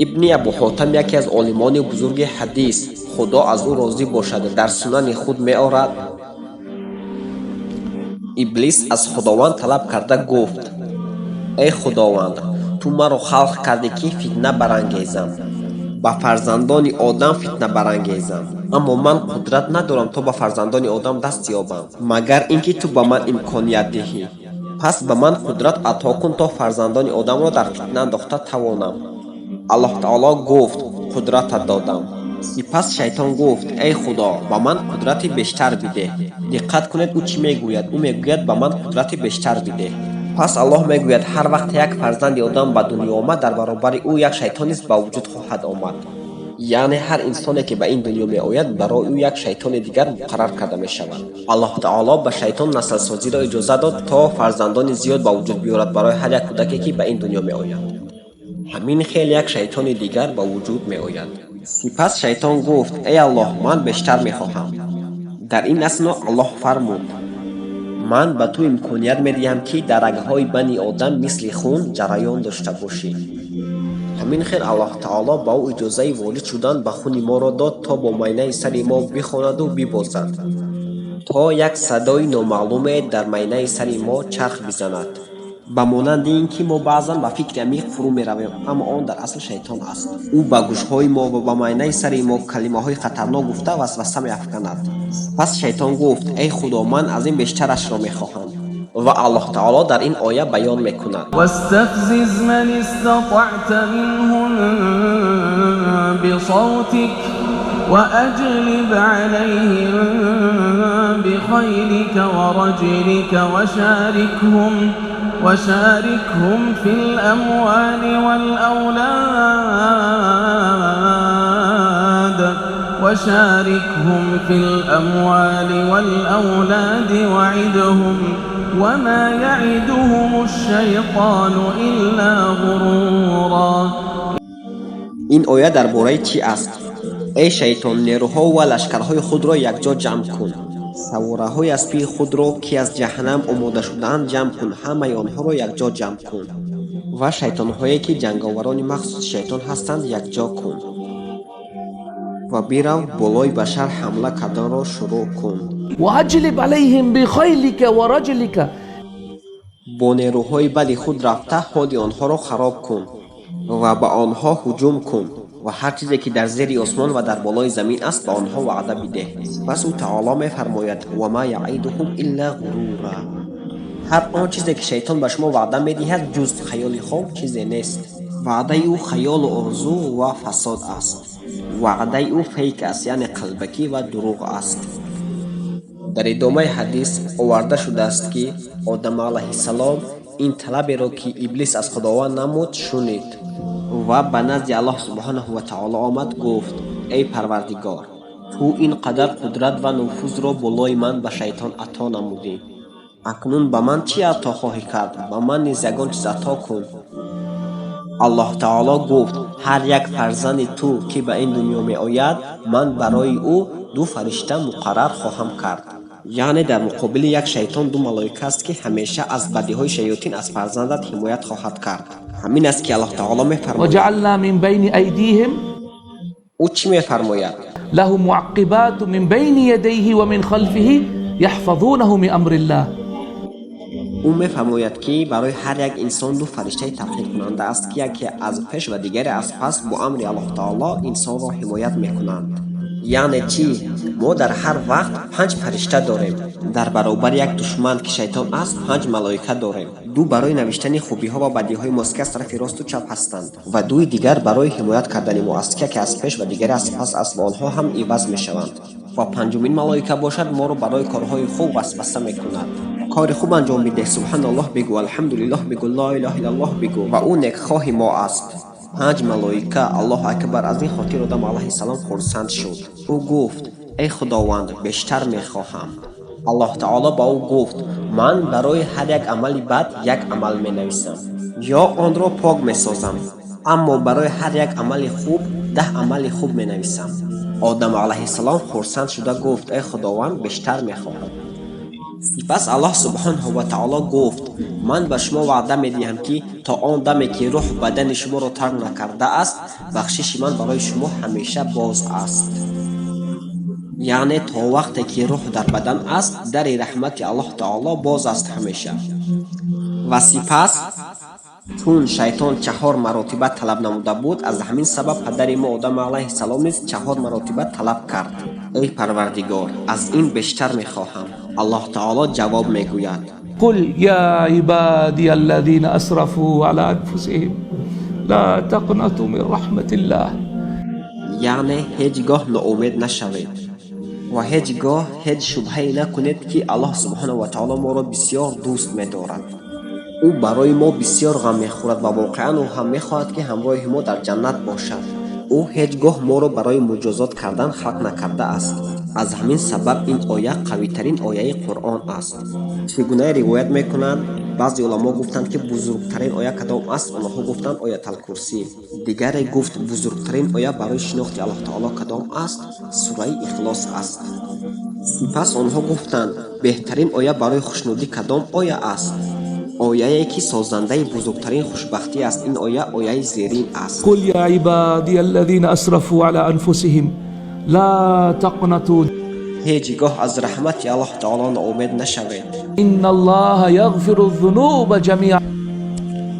Ибни Абу Ҳотам, яке аз олимони бузурги ҳадис, Худо аз ӯ розӣ бошад, дар Сунани худ меорад: Иблис аз Худованд талаб карда гуфт: «Эй Худованд, ту маро халқ кардӣ, ки фитна барангезам, ба фарзандони Одам фитна барангезам, аммо ман қудрат надорам, то ба фарзандони Одам даст ёбам, магар ин ки ту ба ман имконият диҳӣ. Пас ба ман қудрат ато кун, то фарзандони Одамро дар фитна андохта тавонам». Аллоҳ таоло гуфт: «Қудратат додам». Сипас шайтон гуфт: «Эй Худо, ба ман қудрати бештар бидеҳ». Диққат кунед, ӯ чӣ мегӯяд? Ӯ мегӯяд: «Ба ман қудрати бештар бидеҳ». Пас Аллоҳ мегӯяд: «Ҳар вақте як фарзанди Одам ба дунё омад, дар баробари ӯ як шайтон низ ба вуҷуд хоҳад омад». Яъне ҳар инсоне, ки ба ин дунё меояд, барои ӯ як шайтони дигар муқаррар карда мешавад. Аллоҳ таоло ба шайтон наслсозиро иҷозат дод, то фарзандони зиёд ба вуҷуд биёрад барои ҳар як кӯдаке, ки ба ин дунё меояд. Ҳамин хел як шайтони дигар ба вуҷуд меояд. Сипас шайтон гуфт: «Эй Аллоҳ, ман бештар мехоҳам». Дар ин асно Аллоҳ фармуд: «Ман ба ту имконият медиҳам, ки дар рагҳои бани Одам мисли хун ҷараён дошта бошӣ». Ҳамин хел Аллоҳ таоло ба ӯ иҷозаи ворид шудан ба хуни моро дод, то бо майнаи сари мо бихонаду бибозад, то як садои номаълуме дар майнаи сари мо чарх бизанад, ба монанди ин ки мо баъзан ба фикри амиқ фурӯ меравем, аммо он дар асл шайтон аст. Ӯ ба гӯшҳои мо ва ба майнаи сари мо калимаҳои хатарнок гуфта, васваса меафканад. Пас шайтон гуфт: «Эй Худо, ман аз ин бештарашро мехоҳам». Ва Аллоҳ таоло дар ин оя баён мекунад: واستفزز من استطعت منهم بصوتك وأجلب عليهم بخيلك ورجلك وشاركهم في الأموال والأولاد وشاركهم في الأموال والأولاد وعدهم وما يعدهم الشيطان إلا غرورا. Ин оя дар бораи чӣ аст? Эй шайтон, нерӯҳо ва лашкарҳои худро якҷо ҷамъ кун, савораҳои аспии худро, ки аз ҷаҳаннам омода шудаанд, ҷамъ кун, ҳамаи онҳоро якҷо ҷамъ кун ва шайтонҳое, ки ҷанговарони махсуси шайтон ҳастанд, якҷо кун ва бирав, болои башар ҳамла карданро шурӯъ кун. وأجلب عليهم بخيلك ورجلك. Бо нерӯҳои бади худ рафта, ҳоли онҳоро хароб кун ва ба онҳо ҳуҷум кун ва ҳар чизе, ки дар зери осмон ва дар болои замин аст, ба онҳо ваъда бидеҳ. Пас ӯ таоло мефармояд: وما يعدهم إلا غرورا. Ҳар он чизе, ки шайтон ба шумо ваъда медиҳад, ҷуз хаёли хом чизе нест. Ваъдаи ӯ хаёлу орзу ва фасод аст. Ваъдаи ӯ фейк аст, яъне қалбакӣ ва дурӯғ аст. Дар идомаи ҳадис оварда шудааст, ки Одам алайҳиссалом ин талаберо, ки Иблис аз Худованд намуд, шунид ва ба назди Аллоҳ субҳонаҳу ва таоло омад, гуфт: «Эй Парвардигор, ту ин қадар қудрат ва нуфузро болои ман ба шайтон ато намудӣ. Акнун ба ман чӣ ато хоҳӣ кард? Ба ман низ ягон чиз ато кун». Аллоҳ таоло гуфт: «Ҳар як фарзанди ту, ки ба ин дунё меояд, ман барои ӯ ду фаришта муқаррар хоҳам кард». Яъне дар муқобили як шайтон ду малоика аст, ки ҳамеша аз бадиҳои шаётин аз фарзандат ҳимоят хоҳад кард. Ҳамин аст, ки Аллоҳ таоло мефармояд. وجعلنا من بين أيديهم Ӯ чӣ мефармояд? له معقبات من بين يديه ومن خلفه يحفظونه من أمر الله. Ӯ мефармояд, ки барои ҳар як инсон ду фариштаи таъқибкунанда аст, ки яке аз пеш ва дигаре аз пас бо амри Аллоҳ таоло инсонро ҳимоят мекунанд. Яъне чӣ? Мо дар ҳар вақт панҷ фаришта дорем. Дар баробари як душман, ки шайтон аст, панҷ малоика дорем: ду барои навиштани хубиҳо ва бадиҳои мост, ки аз тарафи росту чап ҳастанд, ва дуи дигар барои ҳимоят кардани мо аст, ки яке аз пеш ва дигаре аз пас аст ва онҳо ҳам иваз мешаванд. Ва панҷумин малоика бошад, моро барои корҳои хуб васваса мекунад: «Кори хуб анҷом бидеҳ, субҳаналлоҳ бигӯ, алҳамдулиллоҳ бигӯ, ло илоҳа иллаллоҳ бигӯ». Ва ӯ некхоҳи мо аст. Панҷ малоика, Аллоҳу акбар! Аз ин хотир Одам алайҳиссалом хурсанд шуд. Ӯ гуфт: «Эй Худованд, бештар мехоҳам». Аллоҳ таоло ба ӯ гуфт: «Ман барои ҳар як амали бад як амал менависам ё онро пок месозам, аммо барои ҳар як амали хуб 10 амали хуб менависам». Одам алайҳиссалом хурсанд шуда гуфт: «Эй Худованд, бештар мехоҳам». Сипас Аллоҳ субҳонаҳу ва таоло гуфт: ман ба шумо ваъда медиҳам, ки то он даме, ки рӯҳ бадани шуморо тарк накардааст, бахшиши ман барои шумо ҳамеша боз аст. Яъне то вақте ки рӯҳ дар бадан аст, дари раҳмати Аллоҳ таоло боз аст ҳамеша. Ва сипас, чун шайтон 4 маротиба талаб намуда буд, аз ҳамин сабаб падари мо Одам алайҳиссалом низ 4 маротиба талаб кард: эй Парвардигор, аз ин бештар мехоҳам. Аллоҳ таоло ҷавоб мегӯяд: قل يا عبادي الذين أسرفوا على أنفسهم لا تقنطوا من رحمة الله. Яъне ҳеҷ гоҳ ноумед нашавед ва ҳеҷ гоҳ ҳеҷ шубҳае накунед, ки Аллоҳ субҳонаҳу ва таоло моро бисёр дӯст медорад. Ӯ барои мо бисёр ғам мехӯрад ва воқеан ӯ ҳам мехоҳад, ки ҳамроҳи мо дар ҷаннат бошад. Ӯ ҳеҷ гоҳ моро барои муҷозот кардан халқ накардааст. Аз ҳамин сабаб ин оя қавитарин ояи Қуръон аст. Чӣ гуна ривоят мекунанд? Баъзе уламо гуфтанд, ки бузургтарин оя кадом аст? Онҳо гуфтанд: Ояталкурсӣ. Дигаре гуфт: бузургтарин оя барои шинохти Аллоҳ таоло кадом аст? Сураи Ихлос аст. Сипас онҳо гуфтанд: беҳтарин оя барои хушнудӣ кадом оя аст? Ояе, ки созандаи бузургтарин хушбахтӣ аст. Ин оя ояи зерин аст: قل يا عبادي الذين أسرفوا على أنفسهم لا تقنطوا ҳеҷ гоҳ аз раҳмати Аллоҳ таоло ноумед нашавед. إن الله يغفر الذنوب جميعا.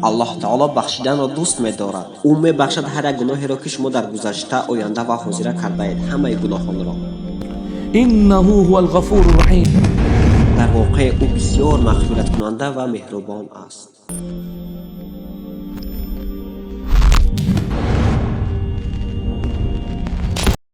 Аллоҳ таоло бахшиданро дӯст медорад. Ӯ мебахшад ҳар як гуноҳеро, ки шумо дар гузашта, оянда ва ҳозира кардаед, ҳамаи гуноҳонро. إنه هو الغفور الرحيم. Дар воқеъ, ӯ бисёр мағфираткунанда ва меҳрубон аст.